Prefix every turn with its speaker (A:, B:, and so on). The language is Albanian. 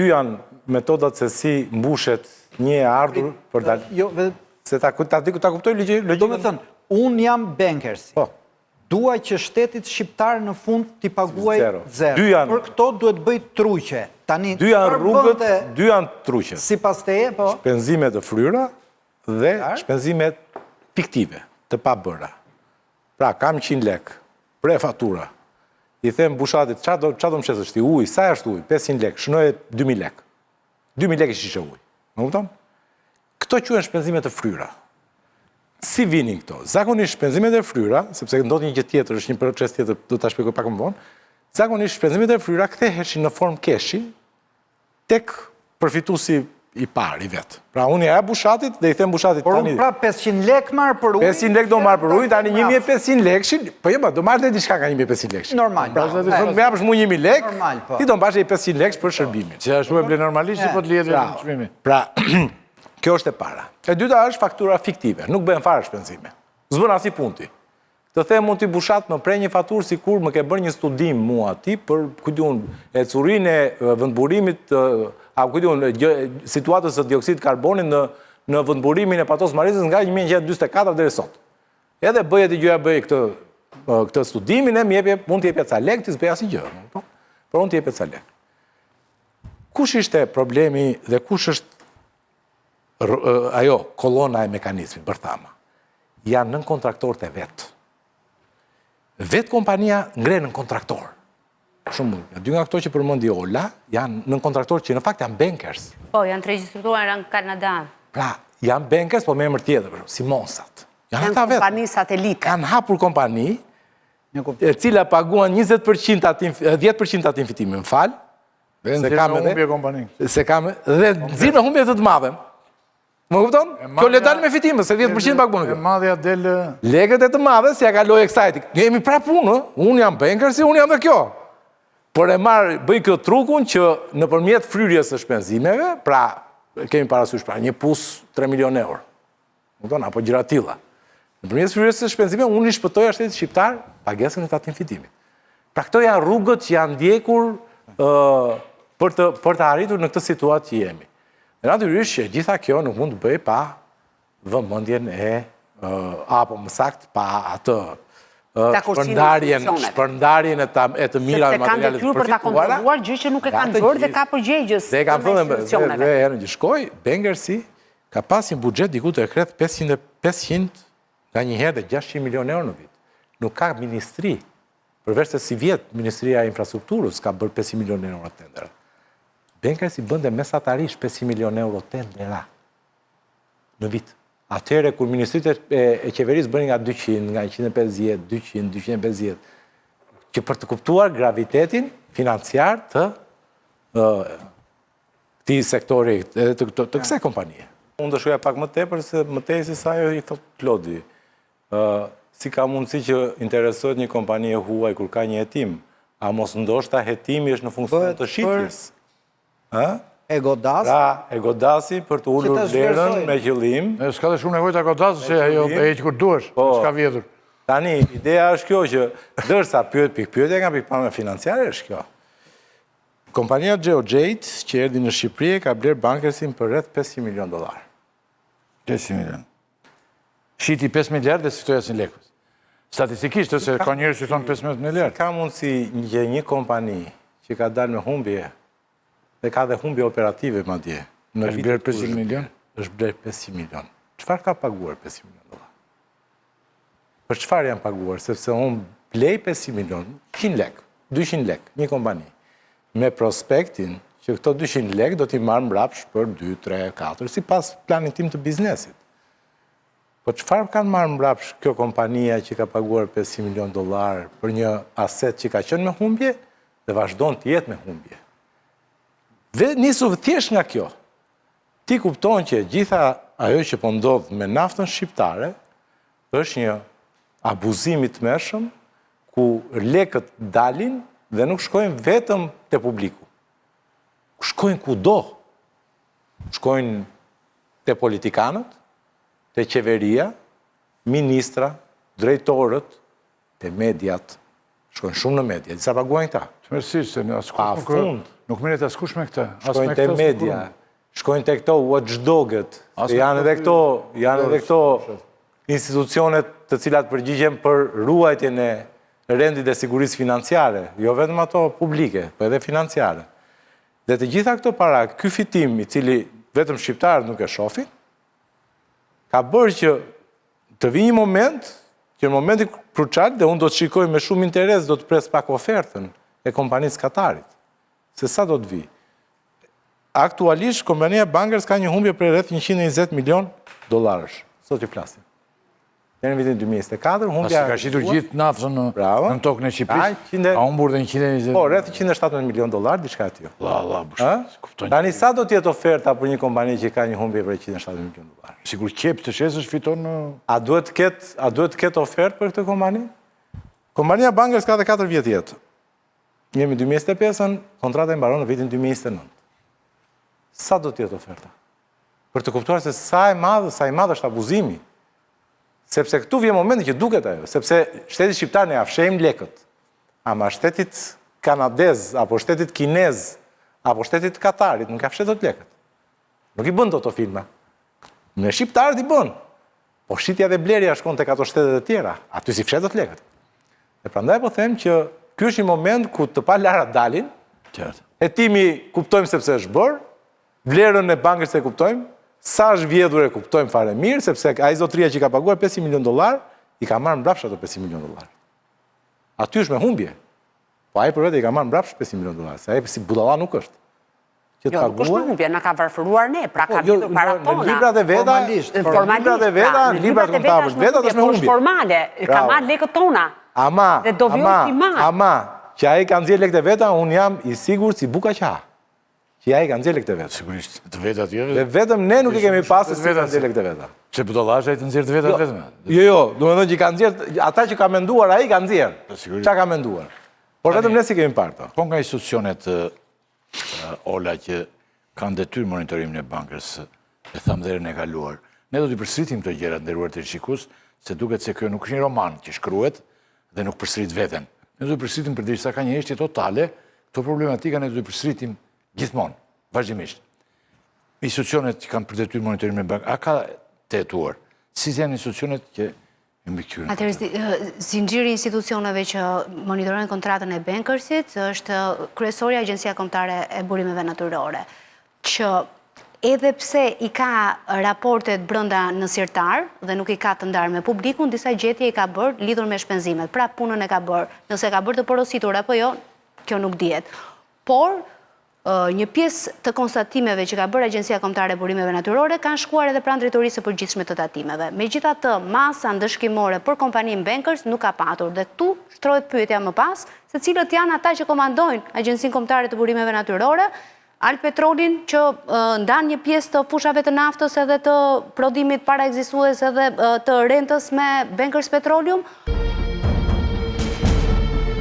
A: Dy janë metodat se si mbushet një e ardhur për dal...
B: Jo, vetëm...
A: Se ta, ta, ta kuptoj logjikën...
B: Domethënë, unë jam Bankersi.
A: Po.
B: Dua që shtetit shqiptar në fund t'i paguaj
A: Zero.
B: zero.
A: Dy janë-
B: Për këto duhet bëj truqe. Tani,
A: Dy janë
B: çfarë
A: rrugët,
B: bënte
A: dy janë truqet.
B: Sipas teje, po?
A: Shpenzime të fryra dhe shpenzime fiktive, të pabëra. Pra, kam 100 lek, pre fatura. I them Bushatit, ça do, ça do më shesësh ti, ujë, sa është ujë? 500 lek, shënoje 2000 lek. 2000 lek i shishe ujë. Më kupton? Këto quhen shpenzime të fryra. Si vinin këto? Zakonisht shpenzimet e fryra, sepse ndodh një gjë tjetër, është një proces tjetër, do ta shpjegoj pak më vonë. Zakonisht shpenzimet e fryra ktheheshin në formë keshi tek përfituesi i parë i vet. Pra unë ia jap Bushatit dhe i them Bushatit
B: Por
A: tani
B: unë pra 500 lek marr për ujë.
A: 500 lek do marr për ujë, tani 1500 lekshin, po jo, ma, do marrësh dhe diçka nga 1500 lekshin.
B: Normal.
A: Pra, do të thotë, më japësh mua 1000 lek,
B: Normal, po.
A: ti do mbash 500 leksh për shërbimin.
C: Se ashtu e ble normalisht, po të lihet
A: Pra,
C: vetëm çmimi.
A: Pra, kjo është e para. E dyta është faktura fiktive, nuk bëhen fare shpenzime. S'bën asnjë punë ti. Të them unë ti Bushat më pre një faturë sikur më ke bërë një studim mua ti për ku di unë ecurinë e vendburimit a ku di unë situatës së dioksid karbonit në në vendburimin e Patos Marinzës nga 1944 deri sot. Edhe bëje ti gjëja bëj këtë këtë studimin e më jepje, mund të jepja ca lekë, ti s'bëj asnjë gjë, kupton? Por unë të jepja ca lekë. Kush ishte problemi dhe kush është ajo kolona e mekanizmit, bërthama? Janë nënkontraktorët e vet. Vetë kompania ngre nënkontraktor. Për shembull, dy nga këto që përmendi Ola, janë nënkontraktorë që në fakt janë bankers.
D: Po, janë të regjistruar në Kanada.
A: Pra, janë bankers, po me emër tjetër, për shembull, Simonsat.
E: Janë
A: ata vetë.
E: kompani satelite.
A: Kanë hapur kompani, e cila paguan 20% tatim, 10% tatim fitimi, më fal,
C: se
A: kam
C: edhe
A: edhe
C: humbje kompani.
A: Se kam dhe nxirr me humbje të të madhe. Më kupton? Kjo le dalë me fitim, se 10% paguan
C: E
A: kjo.
C: madhja del
A: Lekët e të madhe si ja kaloi kësaj. Ne jemi prapë unë, ë? Unë jam bankersi, unë jam dhe kjo. Por e marr, bëj këtë trukun që nëpërmjet fryrjes së shpenzimeve, pra kemi parasysh pra një pus 3 milion euro. Kupton, apo gjëra të tilla. Nëpërmjet fryrjes së shpenzimeve unë i shpëtoja shtetit shqiptar pagesën e tatim fitimit. Pra këto janë rrugët që janë ndjekur ë për të për të arritur në këtë situatë që jemi. Dhe natyrisht që gjitha kjo nuk mund të bëjë pa vëmendjen e ë, apo më saktë pa atë ë,
E: Dakordsinë e
A: shpërndarjen,
E: institucioneve.
A: shpërndarjen e ta, e të mirave
E: Sepse kanë
A: materiale të
E: detyrë për ta
A: përfituara,
E: kontrolluar gjë që nuk e
A: nga
E: kanë
A: të
E: bërë dhe
A: gjithë.
E: ka përgjegjës.
A: Dhe e kam
E: brenda
A: thënë dhe,
E: institucioneve.
A: dhe herën që shkoj, Bankersi ka pas një buxhet diku të rreth 500 500 nga një herë dhe 600 milion euro në vit. Nuk ka ministri, përveç se si vjet Ministria e Infrastrukturës ka bërë 500 milion euro tendera. Bankersi bënte mesatarisht 500 milion euro tendera në vit. Atëherë kur ministritë e, e qeverisë bënin nga 200, nga 150, 200, 250, që për të kuptuar gravitetin financiar të ë, këtij sektori edhe të, të, të kësaj kompanie. Unë do shkoja pak më tepër se më tej se sa ajo i thot Klodi. Ë si ka mundësi që interesohet një kompani e huaj kur ka një hetim? A mos ndoshta hetimi është në funksion
B: Bëhet
A: të shitjes? Ë?
B: E godas.
A: Pra, e godasi për të ulur
B: ta
A: vlerën
B: zhvlerësojnë.
A: me qëllim.
C: E s'ka dhe shumë nevojë ta godasë se ajo e heq kur duhesh,
A: Po.
C: s'ka vjedhur.
A: Tani, ideja është kjo që ndërsa pyet pikpyetja nga pikpamja financiare është kjo. Kompania GeoJade që erdhi në Shqipëri e ka bler Bankersin për rreth 500 milion dollar.
C: 500 milion. Shiti 5 miliard dhe s'fitoi asnjë lek. Statistikisht, ose ka njerëz që thonë 15 miliard.
A: Ka mundësi që një kompani që ka dalë me humbje dhe ka dhe humbje operative madje. Në
C: Është
A: vitet
C: bler
A: kur
C: 500
A: është
C: milion?
A: bler, Është bler 500 milion. Çfarë ka paguar 500 milion dollar? Për çfarë janë paguar? Sepse unë blej 500 milion, 100 lek, 200 lek, një kompani, me prospektin që këto 200 lek do t'i marr mbrapsht për 2, 3, 4, sipas planit tim të biznesit. Po çfarë kanë marrë mbrapsht kjo kompania që ka paguar 500 milion dollar për një aset që ka qenë me humbje dhe vazhdon të jetë me humbje? Dhe nisu thjesht nga kjo. Ti kupton që gjitha ajo që po ndodh me naftën shqiptare është një abuzim i tmerrshëm ku lekët dalin dhe nuk shkojnë vetëm te publiku. Shkojnë kudo. Shkojnë te politikanët, te qeveria, ministra, drejtorët, te mediat. Shkojnë shumë në media. Disa paguajnë këta.
C: Tmerrësisht se në askush
A: Pa
C: nuk
A: fund.
C: Nuk merret askush me këtë.
A: Shkojnë te media, shkojnë te këto watchdogët, janë edhe këto, janë edhe këto institucionet të cilat përgjigjen për ruajtjen e rendit dhe sigurisë financiare, jo vetëm ato publike, po edhe financiare. Dhe të gjitha këto para, ky fitim i cili vetëm shqiptarët nuk e shofin, ka bërë që të vijë një moment, që në momentin krucial, dhe unë do të shikoj me shumë interes, do të pres pak ofertën e kompanisë Katarit, se sa do të vijë. Aktualisht, kompania Bankers ka një humbje prej rreth 120 milion dollarësh, sot që flasim. Deri në vitin 2024, humbja...
C: Pasi ka shitur gjithë naftën në, në tokën e Shqipërisë, ka humbur dhe 120...
A: Po, rreth 117 milion dollar, diçka e tillë.
C: La, la,
A: bëshë, Tani sa do të jetë oferta për një kompani që ka një humbje prej 117 milion dollar?
C: Sikur qepë të shesësh fiton në...
A: A duhet të ketë, a duhet të ketë ofertë për këtë kompani? Kompania Bankers ka dhe 4 vjet jetë. Jemi 2025-ën, kontrata i mbaron në vitin 2029. Sa do të jetë oferta? Për të kuptuar se sa e madh, sa i madh është abuzimi. Sepse këtu vjen momenti që duket ajo, sepse shtetit shqiptar ne ia fshehim lekët. Ama shtetit kanadez apo shtetit kinez apo shtetit Katarit nuk ia fsheh dot lekët. Nuk i bën dot ato filma. Me shqiptarët i bën. Po shitja dhe blerja shkon tek ato shtetet e tjera. Aty s'i fsheh dot lekët. Dhe prandaj po them që ky është një moment ku të palarat dalin.
C: Qartë.
A: Hetimi kuptojmë sepse është bërë, Vlerën e Bankers e kuptojmë, sa është vjedhur e kuptojmë fare mirë, sepse ai zotëria që ka paguar 500 milion dollar, i ka marrë mbrapsht ato 500 milion dollar. Aty është me humbje. Po ai për vete i ka marrë mbrapsht 500 milion dollar, se ai si budalla nuk është.
E: Që të jo, nuk është me humbje, na ka varfëruar ne, pra po, ka jo, vjedhur paratë tona.
A: Në librat e veta,
B: formalisht,
A: në librat e veta, pra, në librat kontabël të veta, është me humbje.
E: Formale, ka marrë lekët tona.
A: Ama, ama, ama, që ai ka nxjerrë lekët e veta, unë jam i sigurt si buka që ha. Që ai ka nxjerrë lekët e veta.
C: Sigurisht, të vetat
A: jo. Dhe vetëm ne nuk e kemi pasë se si ka nxjerrë lekët e veta.
C: Pse budalla është ai të nxjerrë të vetat jo, vetëm?
A: Jo, jo, domethënë që ka nxjerrë, ata që ka menduar ai ka nxjerrë. Po, sigurisht. Çka ka menduar? Por vetëm ne s'i kemi parë
C: to. Po nga institucionet Ola që kanë detyrë monitorimin e Bankers, e thamë dhe herën e kaluar. Ne do t'i përsëritim këto gjëra të nderuar teleshikues, se duket se kjo nuk është një roman që shkruhet dhe nuk përsërit veten. Ne do t'i përsëritim përderisa ka një heshtje totale, këto problematika ne do t'i përsëritim gjithmonë, vazhdimisht. Institucionet që kanë për detyrë monitorimin e bankës, a ka të hetuar? Si janë institucionet që e mbikëqyrin?
D: Atëherë, zinxhiri i institucioneve që monitorojnë kontratën e Bankersit është kryesorja Agjencia Kombëtare e Burimeve Natyrore, që edhe pse i ka raportet brenda në sirtar dhe nuk i ka të ndarë me publikun, disa gjetje i ka bërë lidhur me shpenzimet. Pra punën e ka bërë. Nëse e ka bërë të porositur apo jo, kjo nuk dihet. Por, një pjesë të konstatimeve që ka bërë Agjencia Kombëtare e Burimeve Natyrore kanë shkuar edhe pranë Drejtorisë së Përgjithshme të Tatimeve. Megjithatë, masa ndëshkimore për kompaninë Bankers nuk ka patur dhe këtu shtrohet pyetja më pas se cilët janë ata që komandojnë Agjencinë Kombëtare të Burimeve Natyrore Albpetrolin që ndan një pjesë të fushave të naftës edhe të prodhimit paraekzistues edhe të rentës me Bankers Petroleum.